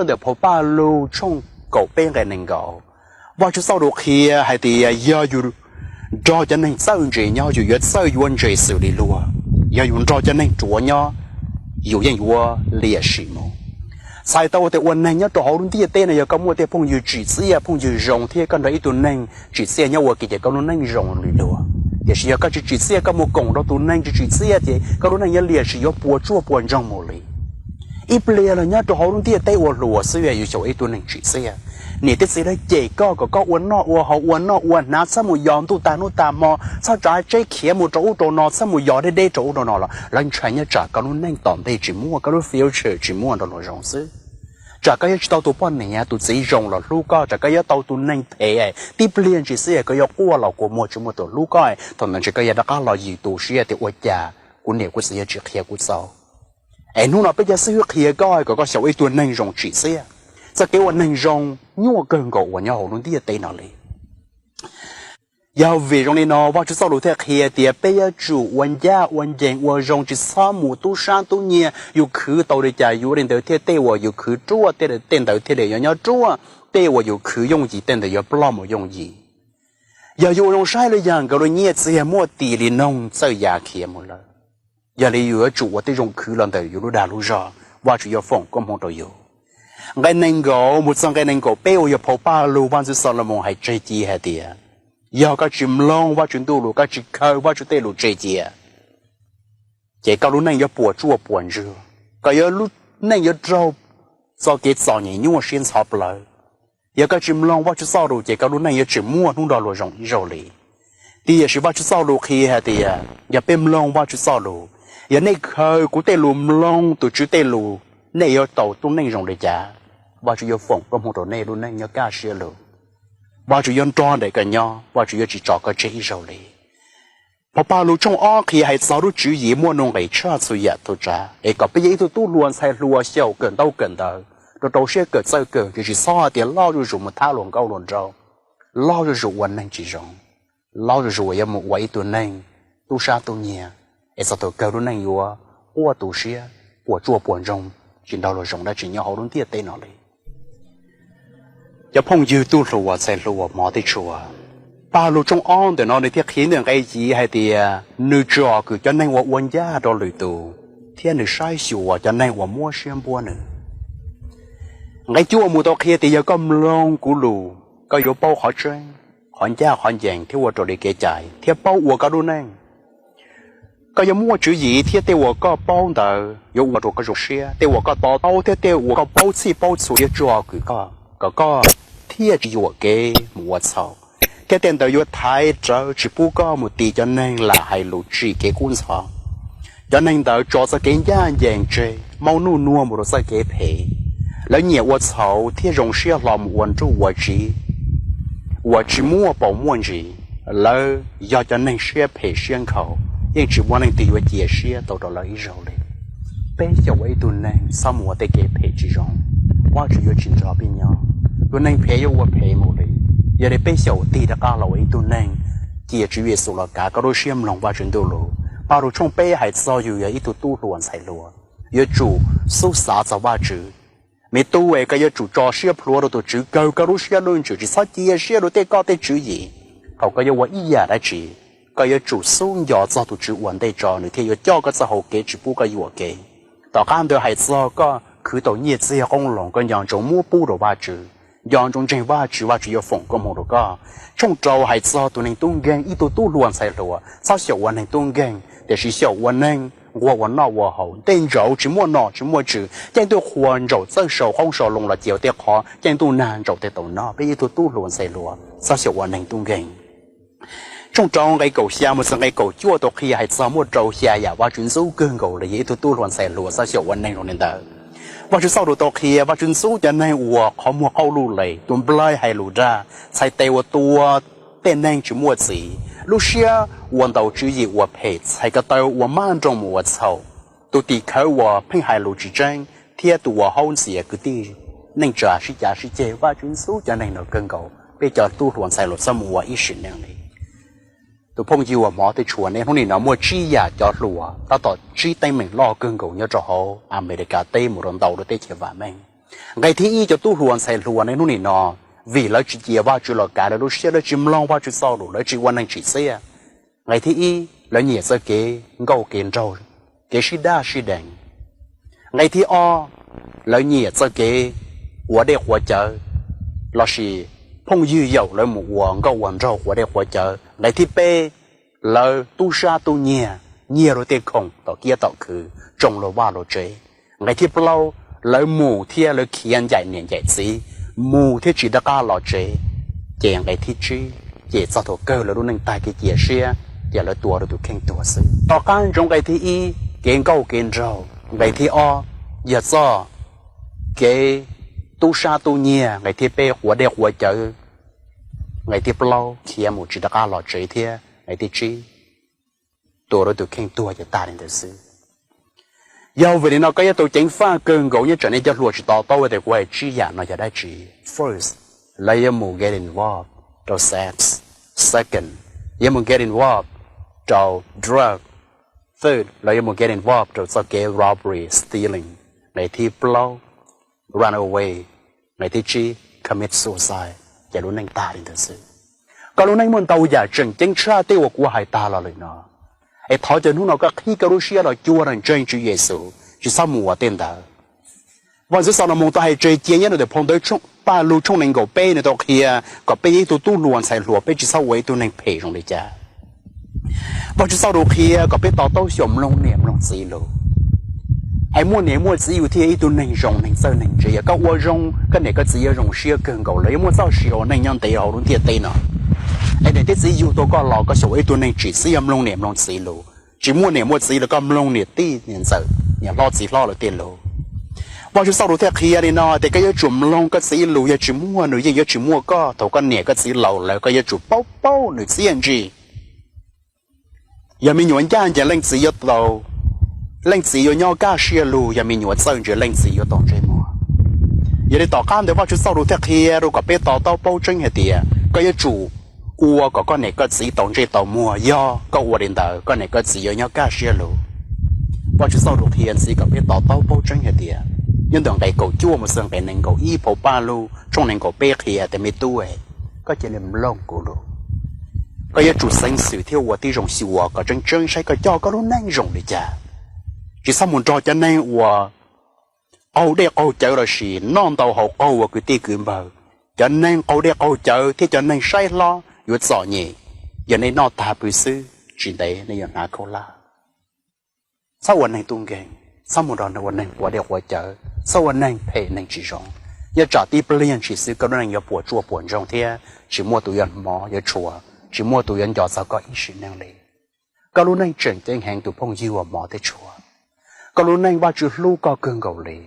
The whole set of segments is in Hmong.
ntawm phau Paj Lug tshooj kaum peb nqe nees nkaum, Vajtswv txoj lus qhia hais tias yog yus nrog cov neeg txawj ntse nyob, yus yuav txawj yuav ntse xws li luag. Yog yus nrog cov neeg ruam nyob, yus yeej yuav liam sim mus. Txhais tau tias ua neeg nyob rau hauv lub ntiaj teb no, yog koj muaj tej phooj ywg tsim txiaj, phooj ywg zoo, thiab koj nrog ib tug neeg tsim txiaj nyob ua ke ces koj lub neej zoo li luag. Tiam sis yog koj tsis tsim txiaj, koj mus koom rau tus neeg tsis tsim txiaj, ces koj lub neej yuav liam sim, yuav puas tsuaj puas ntsoog mus li. Ib pliag los nyob rau hauv lub ntiaj teb ua hluas xwb, yus xyaum ib tug neeg tsim txiaj, niam thiab txiv lawv cem koj kom koj ua noj ua haus, ua noj ua hnav, txhob mus yos ntuj tag hnub tag hmo, txhob tsav tseb khiav mus rau ub rau no, txhob mus yos deb deb rau ub rau no los lawv ntshai nyob tsam koj lub neej tom ntej tsis muaj, koj lub future tsis muaj nrog luag zoo xwb. Tsam koj yuav tsis tau tus poj niam tus txiv zoo los hlub koj, tsam koj yuav tau tus neeg phem, tib pliag ntsis xwb koj yuav quaj los kua muag tsis muaj tus hlub koj, thaum ntawd ntshe koj yuav rov qab los yws tu siab tias ua cas kuv niam kuv txiv yuav tsis qhia kuv txaus. Es hnub no peb cov xib hwb qhia koj kom koj xyaum ib tug neeg zoo tsim txiaj. Txoj kev ua neeg zoo nyuaj kawg nkaus uas nyob hauv lub ntiaj teb no li. Yog vim zoo li no Vajtswv txoj lus thiaj qhia tias peb yuav tsum ua ncaj ua ncees ua zoo, tsis txhob mus tub sab tub nyiag. Yus khwv tau li cas yuav li ntawd thiab, tej uas yus khwv ruaj tej ntawd thiaj li yuav nyob ruaj, tej uas yus khwv yooj yim tej ntawd yuav ploj mus yooj yim. Yog yus ua zoo saib lawm yog nkawd lub nyiaj txiag muaj tis li noog txawj ya khiav mus lawm. Yog li yus yuav tsum ua tej zoo khwv los ntawm yus lub dag lub zog, Vajtswv yuav foom koob hmoov rau yus. Nqe nees nkaum mus txog nqe nees nkaum peb uas yog phau Paj Lug, Vaj Ntxwv Xalumoos hais tseg ci hais tias yog koj tsis mloog Vajtswv Ntuj lus, koj tsis khaws Vajtswv tej lus tseg cia, ces koj lub neej yuav puas tsuaj puas ntsoog, koj yuav lub neej yuav raug txoj kev txom nyem nyuaj siab ntxhov plawv. Yog koj tsis mloog Vajtswv txoj lus ces koj lub neej yuav tsis muaj hnub nrog luag zoo ib zaug li. Tiam sis Vajtswv txoj lus qhia hais tias yog peb mloog Vajtswv txoj lus, yog nej khaws kuv tej lus mloog tus Tswv tej lus, nej yuav tau lub neej zoo li cas? Vajtswv yuav foom koob hmoov rau nej lub neej nyob kaj siab lug. Vajtswv yuav nrog nraim koj nyob, Vajtswv yuav tsis tso koj tseg ib zaug li. Phau Paj Lug tshooj ob qhia hais txog lub tswv yim muaj nuj nqis tshaj txhua yam txhua tsav, es kom peb yog ib tug tub hluas ntxhais hluas xyaum kawm ntaub kawm ntawv, rau rau siab kawm txawj kawm, tiam sis txhob hais tias loj zuj zus mus thab luag nkauj luag nraug, loj zuj zus ua neeg tsis zoo, loj zuj zus uas yuav mus ua ib tug neeg tub sab tub nyiag, es txog thaum kawg lub neej yuav quaj tu siab, puas tsuaj puas ntsoog, tsis nrog luag zoo dab tsi nyob hauv lub ntiaj teb no li. Cov phooj ywg tub hluas ntxhais hluas hmov thiab tshua, Paj Lug tshooj ob ntawm no nws thiaj qhia ntawm nqe yim hais tias nws tsom kwm cov neeg uas ua ncaj rau lwm tus, thiab nws saib xyuas cov neeg uas muab siab npuab nws. Nqe cuaj mus tau qhia tias yog koj mloog kuv lus, koj yuav paub qhov tseeb, qhov ncaj qhov ncees thiab ua raws li kev cai thiab paub ua koj lub neej. Koj yuav muaj tswv yim thiab tej uas koj paub ntawd yuav ua rau koj zoo siab. Tej uas koj to taub thiab tej uas koj paub txhij paub txhua yuav tsom kwm koj kom koj thiaj tsis yuam kev mus ua txhaum, thiab tej ntawd yuav thaiv rawv tsis pub koj mus tis cov neeg lam hais lus tsim kev kub ntxhov. Cov neeg ntawd tso txoj kev ncaj ncees tseg, maub nuj nuag mus rau txoj kev phem. Lawv nyiam ua txhaum thiab zoo siab hlo mus ua nruj ua tsiv uas tsis muaj paus muaj ntsis. Lawv yog cov neeg siab phem siab nkhaus, yeej tsis muaj leej twg yuav cia siab tau rau lawv ib zaug li. Peb xyaum ua ib tug neeg txhob mus ua tej kev phem tsis zoo, Vajtswv yuav tsis nrog peb nyob, tus neeg phem yuav ua phem mus li. Yog li peb xyaum tig rov qab los ua ib tug neeg, cia Tswv Yexus los kav koj lub siab mloog Vajtswv Ntuj lus. Paj Lug tshooj peb hais txog yus yog ib tug tub hluas ntxhais hluas, yuav tsum xub xav txog Vajtswv. Me tub es, koj yuav tsum tso siab plhuav rau tus Tswv, kawg koj lub siab lub ntsws, tsis txhob cia siab rau tej koj tej tswv yim. Thaum koj yuav ua ib yam dab tsi, koj yuav tsum xub nco txog tus Tswv ua ntej tso, nws thiaj yuav coj koj txoj hau kev tsis pub koj yuam kev. Tom qab ntawd hais txog koj khwv tau nyiaj txiag qoob loo, koj nco ntsoov muab pub rau Vajtswv, nco ntsoov ntseeg Vajtswv, Vajtswv yuav foom koob hmoov rau koj. Tshooj rau hais txog tus neeg tub nkeeg, ib tug tub hluas ntxhais hluas txhob xyaum ua neeg tub nkeeg, tiam sis xyaum ua neeg nquag ua noj ua haus, tej ntsaum tsis muaj nom tsis muaj tswv, caij ntuj qhuas ntsaum txawj sau qoob sau loo los cia tej qhov caij ntuj nag ntsaum tej tau noj. Peb ib tug tub hluas ntxhais hluas txhob xyaum ua neeg tub nkeeg. Tshooj rau nqe kaum xya mus txog nqe kaum cuaj tau qhia hais txog muaj rau xya yam Vajtswv ntxub kawg nkaus li, yog ib tug tub hluas ntxhais hluas txhob xyaum ua neeg zoo li ntawd. Vajtswv txoj lus tau qhia, Vajtswv ntxub cov neeg uas qhov muag qaug luj les, tus nplaig hais lus dag, txhais tes uas tua tej neeg tsis muaj txiv, lub siab ua ntau tswv yim uas phem, txhais ko taw uas maj nroos mus ua txhaum, tus tim khawv uas pheej hais lus tsis tseeb, thiab tus uas haub ntxias kwv tij neej tsa sib cav sib ceg. Vajtswv ntxub cov neeg no kawg nkaus, peb cov tub hluas ntxhais hluas txhob mus ua ib sim neej li. Tus phooj ywg uas hmov thiab tshua, nej hnub nim no muaj tsib yam cov hluas tab tom tsib teeb meem loj kawg nkaus nyob rau hauv Amelikas teb mus rau ntau lub teb chaws vam meej. Nqe thib ib, cov tub hluas ntxhais hluas niaj hnub nim no, vim lawv tsis cia Vajtswv los kav lawv lub siab, lawv tsis mloog Vajtswv txoj lus, lawv tsis ua neeg tsim txiaj. Nqe thib ib, lawv nyiam txoj kev nkauj kev nraug, kev sib daj sib deev. Nqe thib ob, lawv nyiam txoj kev quav dej quav cawv, lossis phooj ywg yaum lawv mus ua nkauj ua nraug quav dej quav cawv. Nqe thib peb, lawv tub sab tub nyiag, nyiag luag tej khoom tom kiab tom khw, tsoo luag vaj luag tsev. Nqe thib plaub, lawv mus thiab lawv khiav ncaim niam ncaim txiv, mus thiab tsis rov qab los tsev. Ces nqe thib tsib, ces txog thaum kawg lawv lub neej tag kev cia siab, ces lawv tua rau tus kheej tuag xwb. Tom qab ntsoov nqe thib ib, kev nkauj kev nraug. Nqe thib ob, yog txoj kev tub sab tub nyiag. Nqe thib peb, quav dej quav cawv. Nqe thib plaub, khiav mus tsis rov qab los tsev thiab. Nqe thib tsib, tua rau tus kheej tuag ces tag li ntawd xwb. Yog vim li no koj yuav tau ceev faj kawg nkaus, nyob tsam nej cov hluas tsis to taub tias kuv hais tsib yam no yog dab tsi. First, lawv yuav mus get involved rau sex. Second, yuav mus get involved rau drug. Third, lawv yuav mus get involved rau txoj kev robbery, stealing. Nqe thib plaub, run away. Nqe thib tsib, commit suicide. Ces lub neej tag li ntawd xwb. Koj lub neej muaj ntau yam tseem ceeb tshaj tej uas kuv hais tag los lawm no. Es thov caw hnub no koj qhib koj lub siab los cuag los ntseeg Tswv Yexus, tsis txhob mus ua tej ntawd. Vaj ntxwv Xalumoos tau hais tseg cia nyob rau ntawm phau ntawv Paj Lug tshooj nees nkaum peb, nws tau qhia kom peb yog ib tug tub hluas ntxhais hluas peb tsis txhob ua ib tug neeg phem zoo li cas. Vajtswv txoj lus qhia kom peb to taub xyaum mloog niam mloog txiv lus. Es muaj niam muaj txiv yus thiaj ib tug neeg zoo, neeg txawj neeg ntse. Yog koj ua zoo, koj niam koj txiv yuav zoo siab kawg nkaus, lawv yuav muaj txoj sia ua neej nyob ntev hauv lub ntiaj teb no. Es niam thiab txiv yug tau koj los koj xyaum ua ib tug neeg tsim txiaj mloog niam mloog txiv lus. Tsis muaj niam muaj txiv los koj mloog niam tij niam ntxawm, niam hlob txiv hlob lawv tej lus. Vajtswv txoj lus thiaj qhia li no tias koj yuav tsum mloog koj txiv lus, yog tsis muaj nws yeej yuav tsis muaj koj. Thaum koj niam koj txiv laus lawm koj yuav tsum paub paub nws txiaj ntsig. Yog me nyuam ncaj ncees leej txiv yuav tau, leej txiv yuav nyob kaj siab lug, yog me nyuam txawj ntse leej txiv yuav tau ntsej muag. Yog li tom qab ntawd Vajtswv txoj lus thiaj qhia rau kom peb to taub paub tseeb hais tias koj yuav tsum ua kom koj niam koj txiv tau ntsej tau muag, yog koj ua li ntawd koj niam koj txiv yuav nyob kaj siab lug. Vajtswv txoj lus qhia ntxiv kom peb to taub paub tseeb hais tias nyob ntawm nqe kaum cuaj mus txog nqe nees nkaum ib phau Paj Lug tshooj nees nkaum peb qhia tias me tub, koj cia li mloog kuv lus. Koj yuav tsum xeev xwm thiab ua tib zoo xyuas kom tseeb tseeb saib koj coj koj lub neej zoo li cas. Tsis txhob mus nrog cov neeg uas qaug dej qaug cawv lossis noj ntau haus qaug ua kwv tij kwv npawg. Cov neeg qaug dej qaug cawv thiab cov neeg saib hlob yuav txom nyem. Yog nej noj tag pw xwb, tsis ntev nej yuav hnav khaub hlab. Txhob ua neeg tub nkeeg, txhob mus nrog neeg ua neeg quav dej quav cawv, txhob ua neeg phem neeg tsis zoo. Nyob tsam tib pliag ntshis xwb koj lub neej yuav puas tsuaj puas ntsoog thiab tsis muaj tus yuav hmov yuav tshua, tsis muaj tus yuav nco txog koj ib sim neej li. Koj lub neej tseem ceeb heev tus phooj ywg uas hmov thiab tshua. Koj lub neej Vajtswv hlub koj kawg nkaus li.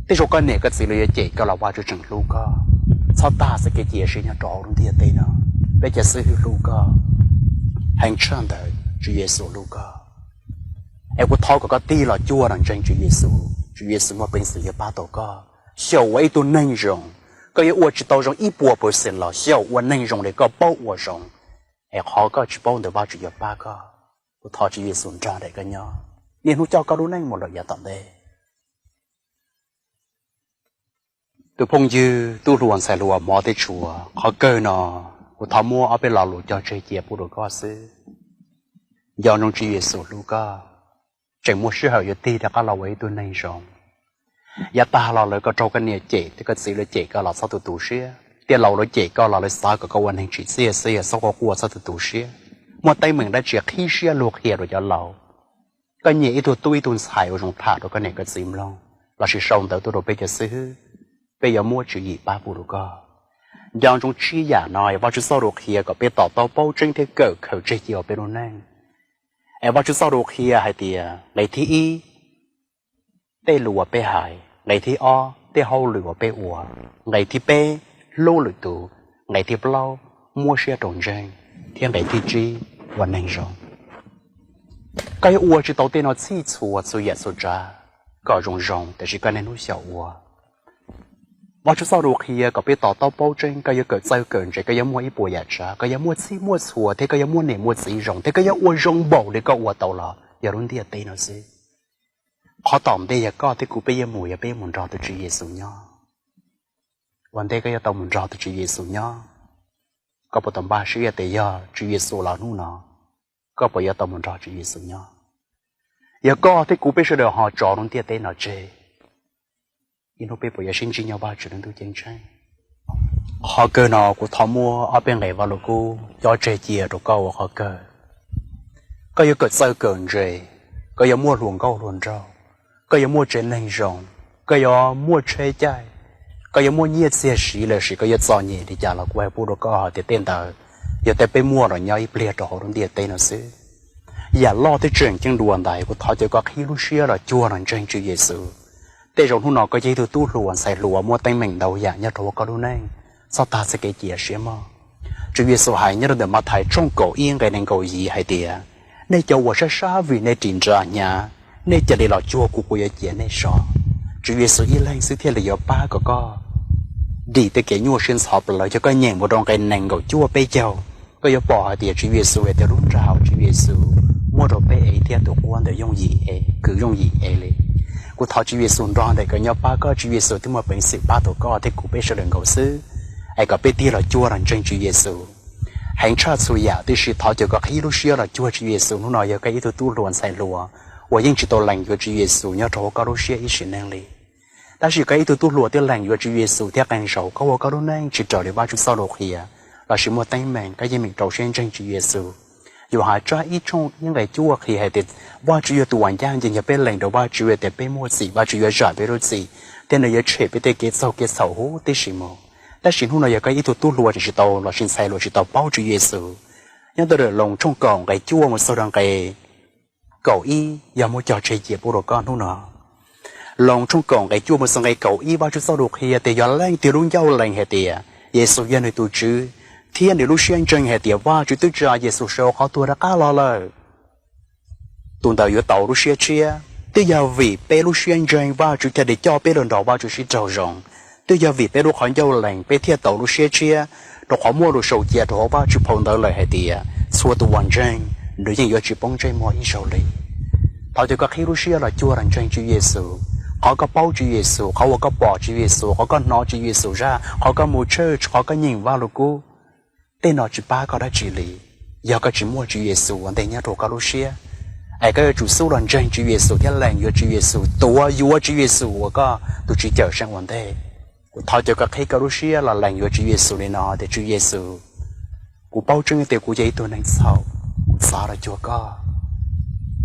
Tej zaum koj niam koj txiv lawv yuav cem koj los Vajtswv tseem hlub koj. Txhob tag txoj kev cia siab nyob rau hauv lub ntiaj teb no. Peb cov xib hwb hlub koj heev tshaj ntawd, Tswv Yexus hlub koj. Es kuv thov kom koj tig los cuag los ntseeg Tswv Yexus, Tswv Yexus muaj peev xwm yuav pab tau koj. Xyaum ua ib tug neeg zoo, koj yuav ua tsis tau zoo ib puas percent los xyaum ua neeg zoo li koj paub ua zoo. Es qhov koj tsis paub ntawd Vajtswv yuav pab koj. Kuv thov Tswv Yexus nrog nraim koj nyob niaj hnub coj koj lub neej mus lawm yav tom ntej. Tus phooj ywg tub hluas ntxhais hluas hmov thiab tshua, qhov kawg no kuv thov muab ob peb lo lus cog tseg cia pub rau koj xwb. Nco ntsoov Tswv Yexus hlub koj, tseem muaj sij hawm yuav tig rov qab los ua ib tug neeg zoo. Yav tag los lawv koj raug koj niam cem thiab koj txiv lawv cem koj los txhob tu tu siab, tij laug lawv cem koj los lawv xav kom koj ua neeg tsim txiaj xwb, yog txhob quaj quaj txhob tu tu siab. Muaj teeb meem dab tsi qhib siab luag qhia rau cov laus. Koj nyiam ib tug tub ib tug ntxhais ua zoo tham rau koj niam koj txiv mloog, lossis sau ntawv tuaj rau peb cov xib hwb, peb yuav muab tswv yim pab pub rau koj. Nco ntsoov tsib yam no, Vajtswv txoj lus qhia kom peb to taub paub tseeb thiab kawm khaws tseg cia hauv peb lub neej. Es Vajtswv txoj lus qhia hais tias nqe thib ib, tej lus uas peb hais, nqe thib ob, tej hauj lwm uas peb ua, nqe thib peb, hlub lwm tus, nqe thib plaub, muab siab rau ntseeg, thiab nqe thib tsib, ua neeg zoo. Koj yuav ua tsis tau tej no txhij txhua txhua yam txhua tsav kom zoo zoo, tiam sis koj niaj hnub xyaum ua. Vajtswv txoj lus qhia kom peb to taub paub tseeb, koj yuav kawm txawj kawm ntse, koj yuav muaj ib puas yam tsav, koj yuav muaj txhij muaj txhua, thiab koj yuav muaj niam muaj txiv zoo, thiab koj yuav ua zoo npaum li koj ua tau los yog lub ntiaj teb no xwb. Qhov tom ntej yog koj thiab kuv peb yuav mus, yog peb yuav mus nrog tus Tswv Yexus nyob. Ua ntej koj yuav tau mus nrog tus Tswv Yexus nyob, koj puas tau npaj siab tias yog Tswv Yexus los hnub no, koj puas yuav tau mus nrog Tswv Yexus nyob? Yog koj thiab kuv peb sawv daws ho tso lub ntiaj teb no tseg, ib hnub peb puas yuav sib ntsib nyob Vajtswv lub ntuj ceeb tsheej? Qhov kawg no kuv thov muab ob peb nqe Vaj Lug Kub cob tseg cia rau koj ua qhov kawg. Koj yuav kawm txawj kawm ntse, koj yuav muaj hluas nkauj hluas nraug, koj yuav muaj tsev neeg zoo, koj yuav muaj tsheb caij, koj yuav muaj nyiaj txiag siv lossis koj yuav txom nyem li cas los kuv hais pub rau koj hais tias tej ntawd yog tej peb muaj los nyob ib pliag rau hauv lub ntiaj teb no xwb. Yam loj thiab tseem ceeb dua ntawd, kuv thov caw koj qhib lub siab los cuag los ntseeg Tswv Yexus. Tej zaum hnub no koj yog ib tug tub hluas ntxhais hluas muaj teeb meem ntau yam nyob rau hauv koj lub neej, txhob tag txoj kev cia siab mog. Tswv Yexus hais nyob rau ntawm Mathais tshooj kaum ib nqe nees nkaum yim hais tias, nej cov uas sab sab vim nej ris nra hnyav, nej cia li los cuag kuv, kuv yuav cia nej so. Tswv Yexus ib leeg xwb thiaj li yuav pab kom koj dim tej kev nyuaj siab ntxhov plaws. Yog koj nyeem mus rau nqe nees nkaum cuaj peb caug, koj yuav pom hais tias Tswv Yexus hais tias lub nra hauv Tswv Yexus muab rau peb ev thiab tus quab ntawd yooj yim ev, kwv yooj yim ev li. Kuv thov Tswv Yexus nrog nraim koj nyob pab koj, Tswv Yexus twb muaj peev xwm pab tau koj thiab kuv peb sawv daws nkaus xwb, es kom peb tig los cuag los ntseeg Tswv Yexus. Heev tshaj txhua yam, tiam sis thov caw koj qhib lub siab los cuag Tswv Yexus hnub no. Yog koj ib tug tub hluas ntxhais hluas uas yeej tsis tau lees yuav Tswv Yexus nyob rau hauv koj lub siab ib sim neej li, tab sis koj ib tug tub hluas twb lees yuav Tswv Yexus thiab qee zaus koj ua koj lub neej tsis raws li Vajtswv txoj lus qhia lossis muaj teeb meem, koj yeej meem rau siab ntseeg Tswv Yexus. Yauhas tsab ib tshooj ib nqe cuaj qhia hais tias Vajtswv yog tus uas ncaj ncees, yog peb lees rau Vajtswv tias peb muaj txim, Vajtswv yuav zam peb lub txim thiab nws yuav tshem peb tej kev txaug kev txhaum huv tib si mus. Tab sis hnub no yog koj ib tug tub hluas tseem tsis tau lossis ntxhais hluas tsis tau paub Tswv Yexus, nyob ntawm Loos tshooj kaum nqe cuaj mus txog rau nqe kaum ib yog muab cog tseg cia pub rau koj hnub no. Loos tshooj kaum nqe cuaj mus txog nqe kaum ib, Vajtswv txoj lus qhia tias yog leej twg lub ncauj lees hais tias Yexus yog nws tus Tswv thiab nws lub siab ntseeg hais tias Vajtswv twb tsa Yexus sawv hauv qhov tuag rov qab los lawm, tus ntawd yuav tau lub siab tshiab. Twb yog vim peb lub siab ntseeg Vajtswv thiaj li coj peb los nrog Vajtswv sib raug zoo. Twb yog vim peb lub qhov ncauj lees peb thiaj tau lub siab tshiab, rau qhov muaj lus sau cia rau hauv Vajtswv phau ntawv lawm hais tias txhua tus uas ntseeg nws yeej yuav tsis poob ntsej muag ib zaug li. Thov caw koj qhib lub siab los cuag los ntseeg Tswv Yexus. Qhov koj paub Tswv Yexus, qhov uas koj pom Tswv Yexus, qhov koj hnov Tswv Yexus zaj, qhov koj mus church, qhov koj nyeem Vaj Lug Kub, tej no tsis pab koj dab tsi li. Yog koj tsis muaj Tswv Yexus ua ntej nyob rau koj lub siab, es koj yuav tsum xub los ntseeg Tswv Yexus thiab lees yuav Tswv Yexus, tuav yuav Tswv Yexus ua koj tus Tswv cawm seej ua ntej. Kuv thov caw koj qhib koj lub siab los lees yuav Tswv Yexus li no tias Tswv Yexus, kuv paub tseeb tias kuv yog ib tug neeg txhaum, kuv xav los cuag koj.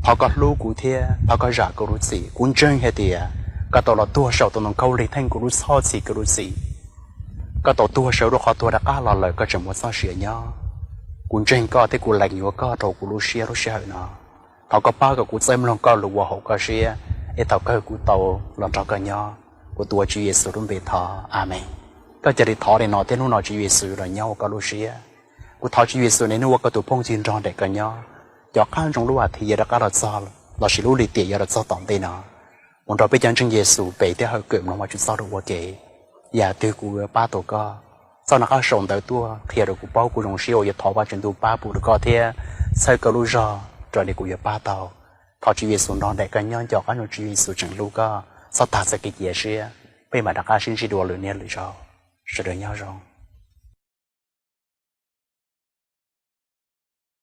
Thov koj hlub kuv thiab thov koj zam kuv lub txim. Kuv ntseeg hais tias koj tau los tuag saum tus ntoo khaub lig theej kuv lub txhoj txhim kuv lub txim. Koj tau tuag sawv rau qhov tuag rov qab los lawm, koj tseem muaj txoj sia nyob. Kuv ntseeg koj thiab kuv lees yuav koj rau kuv lub siab lub sij hawm no. Thov koj pab kom kuv txawj mloog koj lus ua haum koj siab, es thaum kawg kuv tau los nrog koj nyob. Kuv tuav Tswv Yexus lub npe thov, Amees. Koj cia li thov li no thiab hnub no Tswv Yexus los nyob hauv koj lub siab. Kuv thov Tswv Yexus niaj hnub ua koj tus phooj ywg nrog nraim koj nyob. Cov qab ntsoov lub as thiv yuav rov qab los txog lossis lub lim tiam yuav los txog tom ntej no, ua rau peb cov ntseeg Yexus pem thiab hawm kawm mloog Vajtswv txoj lus ua ke. Yam twg kuv yuav pab tau koj, txoj no qab sau ntawv tuaj qhia rau kuv paub, kuv zoo siab uas yuav thov Vajtswv ntuj pab pub rau koj thiab txhawb koj lub zog raws li kuv yuav pab tau. Thov Tswv Yexus nrog nraim koj nyob, nco qab ntsoov Tswv Yexus tseem hlub koj, txhob tag txoj kev cia siab. Peb mam rov qab sib ntsib dua lwm niaj lwm zaus. Sawv daws nyob zoo.